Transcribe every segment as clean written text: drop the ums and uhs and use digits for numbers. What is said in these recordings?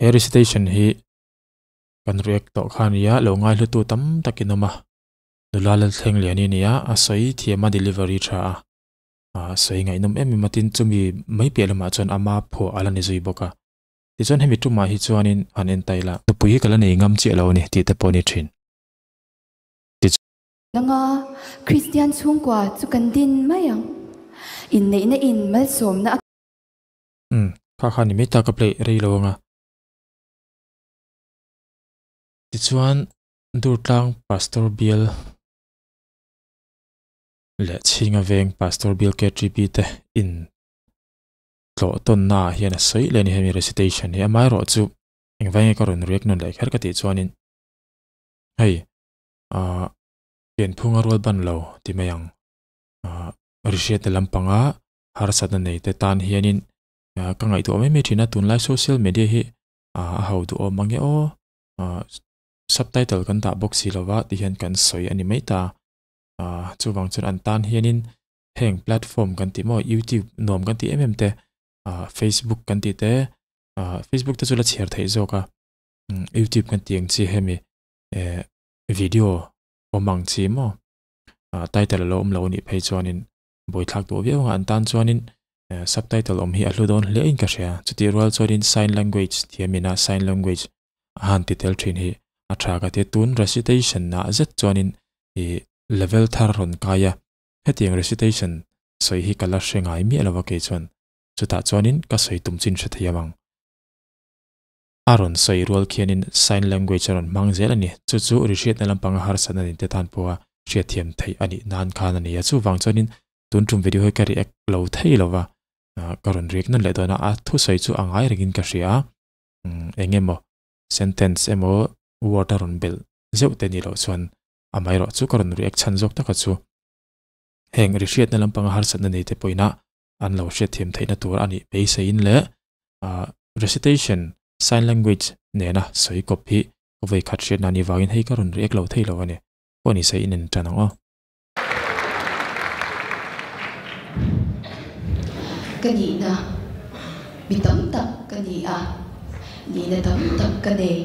He recitation hi kan react tawh kha a nia, lo ngaihlutu tam takin awm a, nula Lalthleng Liani a nia, a sawi thiam a delivery tha a, a sawi ngaihnawm em em a tin chumi mai piah lamah chuan ama phuah a la ni zui bawk a. Tichuan hemi tumah hi chuanin han en ta ila. Nupui hi ka la nei ngam chiah lo a ni tih te pawh a ni thin. Tichuan. Nanga Kristian chhungkua chu kan din mai ang. Inneihna in malsawmna a. Umm, kha kha ni mai ta ka play rei lo anga. Tichuan Durtlang Pastor Bial leh Chhinga Veng Pastor Bial KTP te in tlawh tawnna ah hian a sawi leh a ni hemi recitation hi amaherawh chu engvai nge ka rawn react nawn leh kher ka tih chuanin hei ah pianphunga rual ban lo ti mai ang ah rihriatna lampanga harsatna nei te tan hianin ah ka ngaihtuah mai mai thin a tunlai social media hi ah a ho duhawm mange aw ah subtitle kan dah bawk si lova ti hian kan sawi a ni mai ta ah chuvang chuan an tan hianin heng platform kan tih maw youtube nuam kan tih em em te ah facebook kan tih te ah facebook te chu la chhiar theih zawk a youtube kan tih ang chi hemi eh video awm ang chi maw ah title alo awm lo anih phei chuanin buaithlak duh viau ang a an tan chuanin eh subtitle awm hi a hlu dawn hle in ka hria chutih rual chuanin sign language thiam ina sign language a han ti tel thin hi a tha ka ti a tun recitation ah zet chuanin ih level thar rawn kai a. Hetiang recitation sawi hi ka la hre ngai miah lo a kei chuan chutah chuanin ka sawi tum chin hre thei avang. A rawn sawi rual khianin sign language a rawn hmang zel a ni. Chu chu ri hriatna lampanga harsatna nin te tan pawha hriatthiam theih a nih nan khan a ni a. Chuvang chuanin tun tum video hi ka react lo thei lo va, ka rawn react nawn leh dawn a, a thusawi chu a ngai rengin ka hria a, eng emaw sentence emaw word a rawn belh zeuh te nih loh chuan Amaherawh chu ka rawn react chhan zawk taka chu heng ri hriatna lampanga harsatna nei te pawhin a an lo hriatthiam theihna tur a nih beiseiin leh recitation sign language nena sawi kawp hi ka vawi khat hriatna a nih vangin hei ka rawn react lo thei lo a ni. Pawh ni se in en tan ang aw. Ka nihna mi tam tak ka ni a, nihna tam tak ka nei.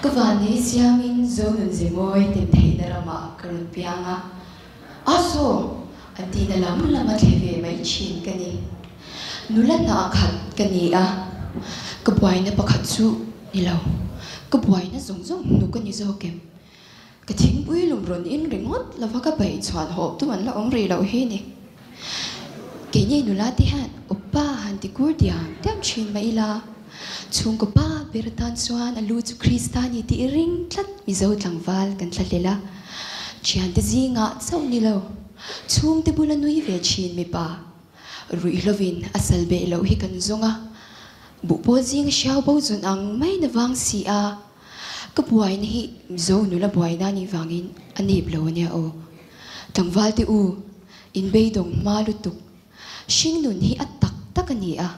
Ka vannei siamin Zonun Zemawi tem theihna ramah ka rawn piang a, a saw an tihna lam lama thle ve mai thin ka ni. Nula hna khat ka ni a, ka buaina pakhat chu ni lo, ka buaina zawng zawng hnuk a ni zawk em? Ka thingpui lum rawn in ringawt lova ka beih chhuan hawp tu an la awm rih loh hi ni. Keini nula te hian Oppa han ti kur diam diam thin mah ila, chhungkaw pa ber atan chuan a lu chu Krista ni tih i ring tlat Mizo tlangval kan thla hlel a. Thiante zingah chauh ni lo, chhungte bula nui ve thin mipa ruihhlovin a sal beh loh hi kan zawng a, buhpawl zinga hriau bo zawn ang mai na vang si a. Ka buaina hi Mizo nula buaina anih vangin a nep lo ania aw. Tlangval te u, in beidawng hma lutuk. Hringnun hi a tak tak a ni a.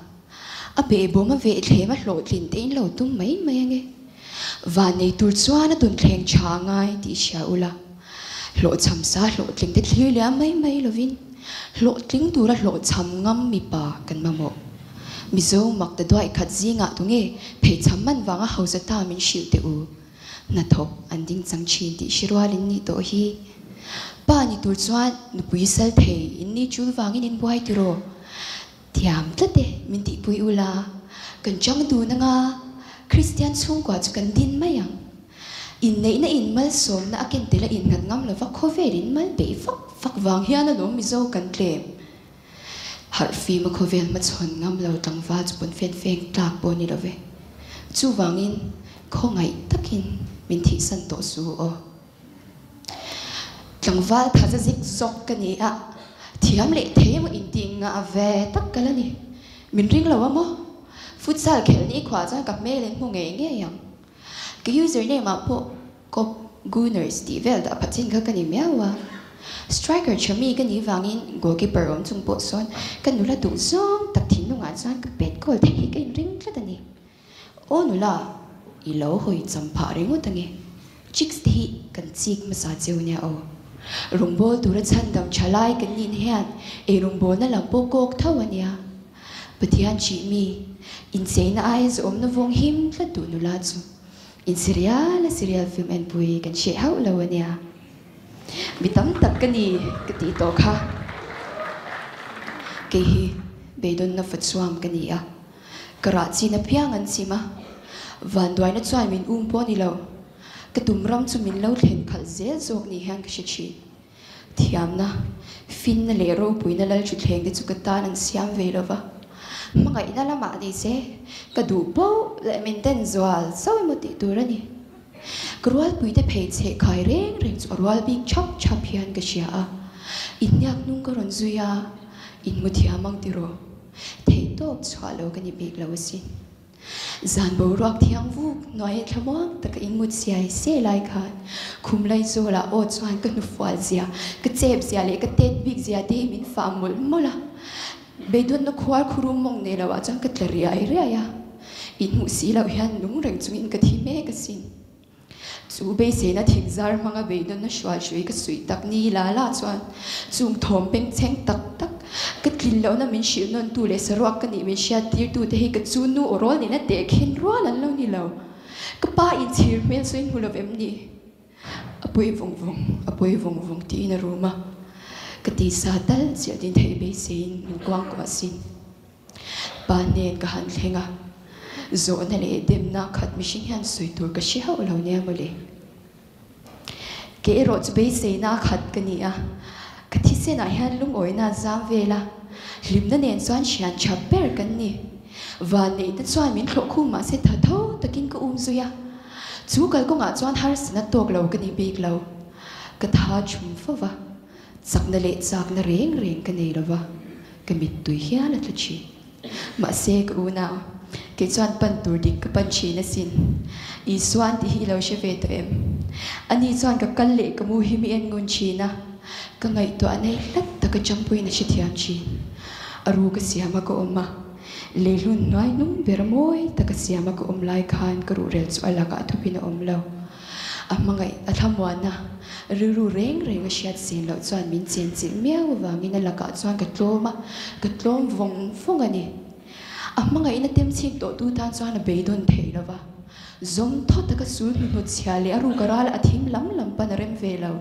A behbawm a vehthlem a hlawhtlin te in lo tum mai mai ange. Van nei tur chuan a tunthleng tha ngai tih hria ula. Hlawhchham sa hlawhtling te thlir liam mai mai lovin hlawhtling tura hlawhchham ngam mipa kan mamawh. Mizo mak ta duai khat zingah tunge pheichham man vanga hausa ta min hrilh teh u. Hnathawk an ding chang thin tih hre rual in nih tawh hi. Pa ni tur chuan nupui sal thei in ni chul vangin in buai tiraw? Thiam tlat e min tihpui ula, kan chang dun anga Kristian chhungkua chu kan din mai ang. Inneihna in malsawmna a ken tel a innghat ngam lova khawvel in mal beih vak vak vang hian alawm Mizo kan tlem. Harh fim a khawvel hmachhawn ngam lo tlangval chu pawn fen feng tlak pawh ni lo ve. Chuvangin khawngaih takin min thihsan tawh su aw. Tlangval thaza zik zawk ka ni a, thiam leh thei emaw intih ngah ve tak ka la ni. Min ring lo a maw? Futsal khelh ni khuah chuan ka hmel in hmu ngei ngei ang. Ka username ah pawh Kop Gunners tih vel dah phat chin kha ka ni miau a. Striker tha mi ka nih vangin goalkeeper awm chung pawh sawn ka nula duh zawng tak thinlungah chuan ka pet goal theih hi ka inring tlat a ni. Aw nula, i lo hawi cham phah ringawt ange. Chicks te hi kan chik hmasa cheu nia aw. Rawngbâwl tura chhandam tha lai kan nin hian ei rawngbâwlna lam pawh kawk tho a nia. Pathian ṭih mi. Incheina aia zawmna vawng him tlat duh nula chu in serial a serial film en pui kan hreh hauh lo a nia. Mi tam tak ka ni ka tih tawh kha. Kei hi beidawnna fachuam ka ni a, ka rah chin apiang an chim a, vanduaina chuan min um pawh a ni lo. Ka tum ram chu min lo thlen khalh zel zawk ni hian ka hre thin. Thiamna, finna leh ropuina lal thuthleng te chu ka tan an siam ve lo va, hmangaihna lamah ni se ka duh poh leh min den zual zauh emaw tih tur a ni. Ka rualpuite phei chheh khai reng reng chu a rual bik chhap chhap hian ka hria a, inhniak hnung ka rawn zui a, inhmu thiam ang tiraw? Theihtawp chhuah lo ka ni bik lo asin. Zan boruak thiang vuk hnuaia thlamuang taka in mut siai siai lai khan khum lai zawlah aw chuan ka hnufual zia, ka chep zia leh ka tet bik zia te hi min fah mawlh mawlh a. Beidawnna khuar khurum mawng nei loah chuan ka tla riai riai a, inhmuh si loh hian nung reng chungin ka thi mek asin. Chu beiseina thingzar hmanga beidawnna hrualhrui ka suih tak ni la la chuan chung thawm bengchheng tak tak ka tlin lohna min hrilh nawntu leh saruak ka nih min hriattirtu te hi ka chu nu aw rawl nena tehkhin rual an lo ni lo. Ka pa inchhir hmel sawi hmu lo em ni? A pawi vawng vawng, a pawi vawng vawng tiin a rum a. Ka tisa tal chiah din theih beiseiin min kuangkuah sin. Pa hnen ka han thleng a, zawhna leh demna khat mihring hian sawi tur ka hre hauh lo nia mawle. Ke erawh chu beiseina a khat ka ni a, ka thisenah hian lungawina a zam vel a, hlimna nen chuan hrian tha ber kan ni. Vanneihna chuan min thlawh khum mahse tha tho takin ka um zui a, chu kalkawngah chuan harsatna tawk lo ka ni bik lo. Ka tha chhum fo va, chakna leh chakna reng reng ka nei lo va. Ka mittui hial a tla thin. Mahse ka unau, kei chuan pan tur dik ka pan thin asin. Isua an tih hi i lo hre ve tawh em? Ani chuan ka kal leh ka mu hi mi en ngun thin a, ka ngaihtuah nei hlat taka champuiin a hrethiam thin. A ru ka siam a ka awm a, leihlun hnuai hnung ber mawi taka siam a ka awm lai khan ka ruhrel chu a lakah thupin a awm lo. A hmangaih a thlamuanna rilru reng reng a hriat sin loh chuan min chenchilh miau avangin a lakah chuan ka tlawm a, ka tlawm vawng vawng a ni. A hmangaihna temchhip tawhtu tan chuan a beidawn thei lo va, zawm thaw taka sul hnuhnawt chhia leh a ruk a ral a thim lam lam pan a rem ve lo.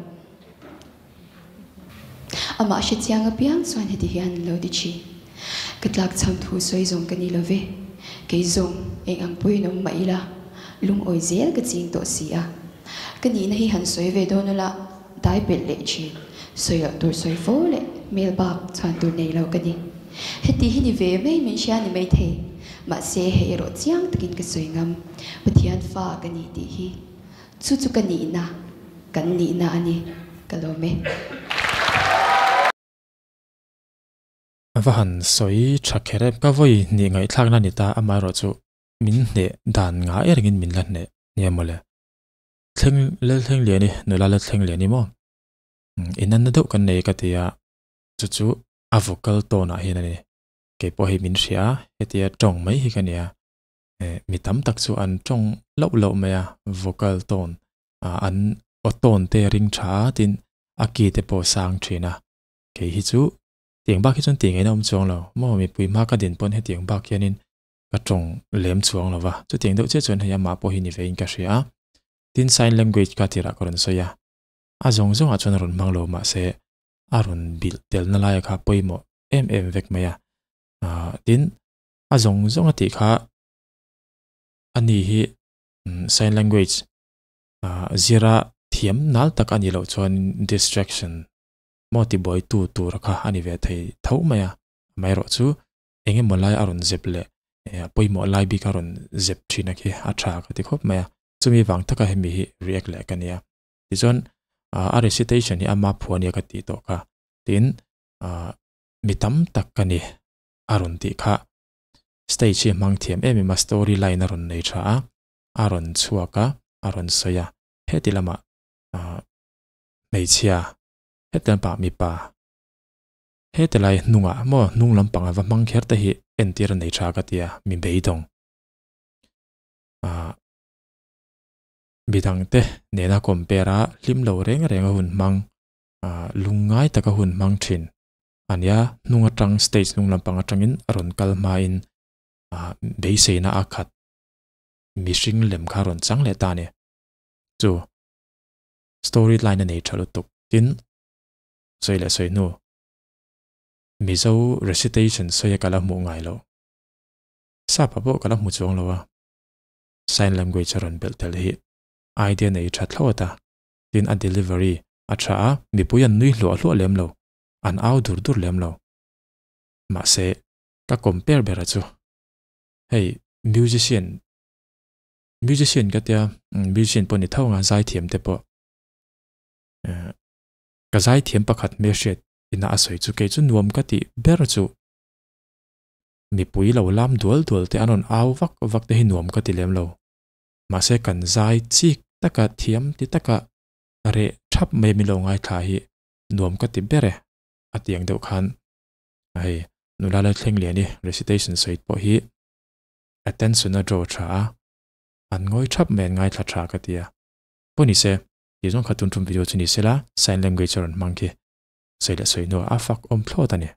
Amah hrechiang apiang chuan heti hian an lo ti thin, Ka tlakchham thu sawi zawng ka ni lo ve, kei zawng eng ang pawhin awm mah ila, lungawi zel ka ching tawh si a. Ka nihna hi han sawi ve dawn ula, dai pelh leh thin, sawi loh tur sawi fo leh hmel bak chhuan tur nei lo ka ni. Heti hi ni ve mai min hria ni maithei, mahse hei erawh chiang takin ka sawi ngam, Pathian fa ka ni tih hi. Chu chu ka nihna, kan nihna a ni, ka lawm e. A va han sawi tha kher em, ka vawi hnih ngaihthlakna ni ta, amaherawh chu min hneh dan ngai rengin min la hneh nia mawle. Thleng Lalthleng Liani, nula Lalthleng Liani maw? Inanna deuh kan nei ka ti a, chu chu a vocal tone ah hian a ni. Keipawh hei min hria a, hetia tawng mai hi ka nia. Mi tam tak chu an tawng loh loh mai a, vocal tone an aw tone te ring tha a tin a key te pawh sang thin a, kei hi chu tiang bak hi chuan tih ngaihna awm chuang lo maw mipui hma ka din pawn hetiang bak hianin ka tawng lem chuang lo va, chutiang deuh chiah chuan hei amah pawh hi ni vein ka hria a, tin sign language ka tirah ka rawn sawi a, a zawng zawngah chuan a rawn hmang lo mahse a rawn bilh telna laia kha pawimawh em em vek mai a, tin A zawng zawng a tih kha a ni hi sign language zira thiam nal tak a nih loh chuan distraction maw tibuaitu tur kha a ni ve thei tho mai a, amaherawh chu eng emaw lai a rawn zep leh pawimawh lai bik a rawn zep thin a khi a tha ka ti khawp mai a, chumi vang taka hemi hi react leh ka nia. Tichuan a recitation hi ama phuah ania ka tih tawh kha tin mi tam tak ka ni. a rawn tih kha stage hi a hmang thiam em em a, story line a rawn nei tha a, a rawn chhuak a, a rawn sawi a, heti lamah ah hmeichhia heti lampangah mipa heti lai hnungah maw hnung lampang a va hmang kher te hi entir a nei tha ka ti a, mi beidawng ah midang te nena compare a hlim lo reng reng a hun hmang ah lungngai taka hun hmang thin. A nia, hnung atang stage hnung lampang atangin a rawn kal hmain Beiseina a khat mihring lem kha rawn chang leh ta a ni. Chu story line a nei tha lutuk tin sawi leh sawi hnu Mizo recitation sawi a ka la hmuh ngai loh. Sap ah pawh ka la hmu chuang lo a, sign language a rawn belh tel hi idea nei tha thlawt a, tin a delivery a tha a, mipui an nui hluah hluah lem lo, an au dur dur lem lo. Mahse, ka compare ber a chu hei musician musician ka tia musician pawh ni tho anga zaithiam te pawh ka zaithiam pakhat hmelhriat ina a sawi chu kei chu nuam ka tih ber chu mipui lo lam dual dual te an rawn au vak vak te hi nuam ka ti lem lo mahse kan zai chik taka thiam ti taka reh thap mai min lo ngaithla hi nuam ka ti ber e a tiang deuh khan hei nula la thleng lian i recitation sawi pawh hi attention a draw tha a an ngawi thap mai an ngaithla tha ka ti a pawh ni se tih zawng kha tun tum video chu ni sela sign language a rawn hmang khi sawi leh sawi hnuah a fak awm thlawt a ni.